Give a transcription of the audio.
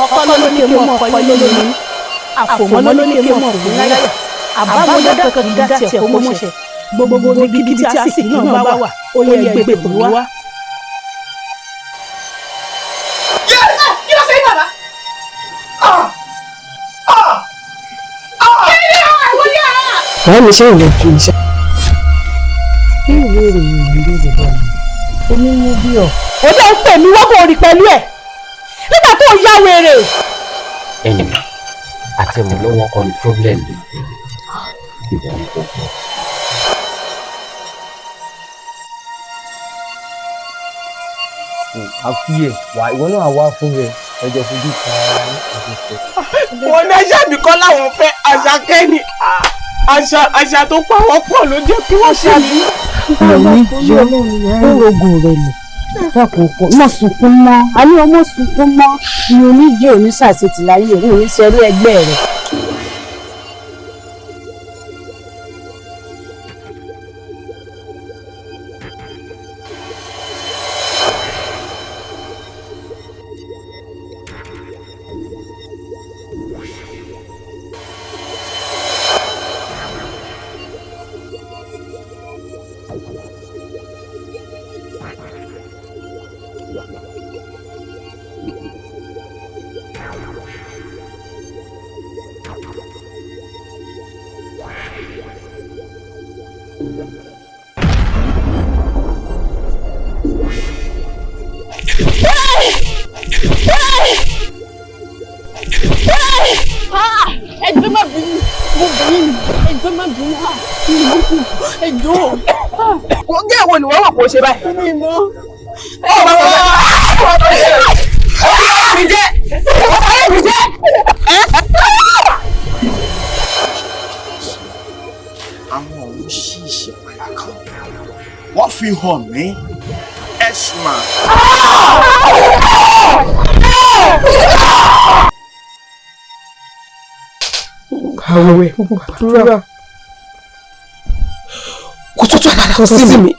Ọkọ ló ní kí n mọ ọkọ ilé lónìí, àfòmọ́ ló ní kí n mọ òfin láyà, àbámọ́dá kankan kì í dá tiẹ̀ kó mọ̀ṣẹ́. Gbogbo ibikíbi tí àsìkí náà bá wà, ó yẹ ẹgbẹ́ tó wá. Kí ló ṣe é, bàbá? Báwo ni ṣé ìwé kì í ṣe. Bí ìwé ìròyìn ń béèrè bọ̀ ni èmi mú bí ọ. Ó dẹ́ ń pè mí wọ́n kò rí pẹ̀lú ẹ̀ nígbà tó ya wèrè. Anyway, àtẹ̀mọ́lọ́wọ́ kọ́ ni problem ìwọ ń kó bọ̀. Àfiyè wà, ìwọ náà wá fún rẹ, ẹjọ fojú kan ara ní àjọṣe. Wọn ní Àṣàbí kọ́ láwọn fẹ́ Àṣàkẹ́ ni àṣà tó pa wọ́n pọ̀ ló jẹ́ kí wọ́n ṣe mí. Ìyọ̀mí yọ ó rògùn rẹ̀ lò lákòókò mọ̀ sunkún mọ́, a ní ọmọ sunkún mọ́ ni oníjẹ́ oníṣàṣetì láyé òun ò ní ṣerú ẹgbẹ́ rẹ̀. Ẹjọ́ má bínú, mo bínú, ẹjọ́ má bínú, mi ò kú, ẹjọ́. Kò gé ìwọ ni wọ́n wà kó ṣe báyìí. Mi mọ́. Ẹ bá wọn mi jẹ́ mi jẹ́. Àwọn ọ̀run ṣí ìṣẹ̀pẹ̀yà kan, wọ́n fi hàn mí ẹ̀sùn. Àwẹ̀, mo gbàdúrà kó tó tó àlàkà sí mi.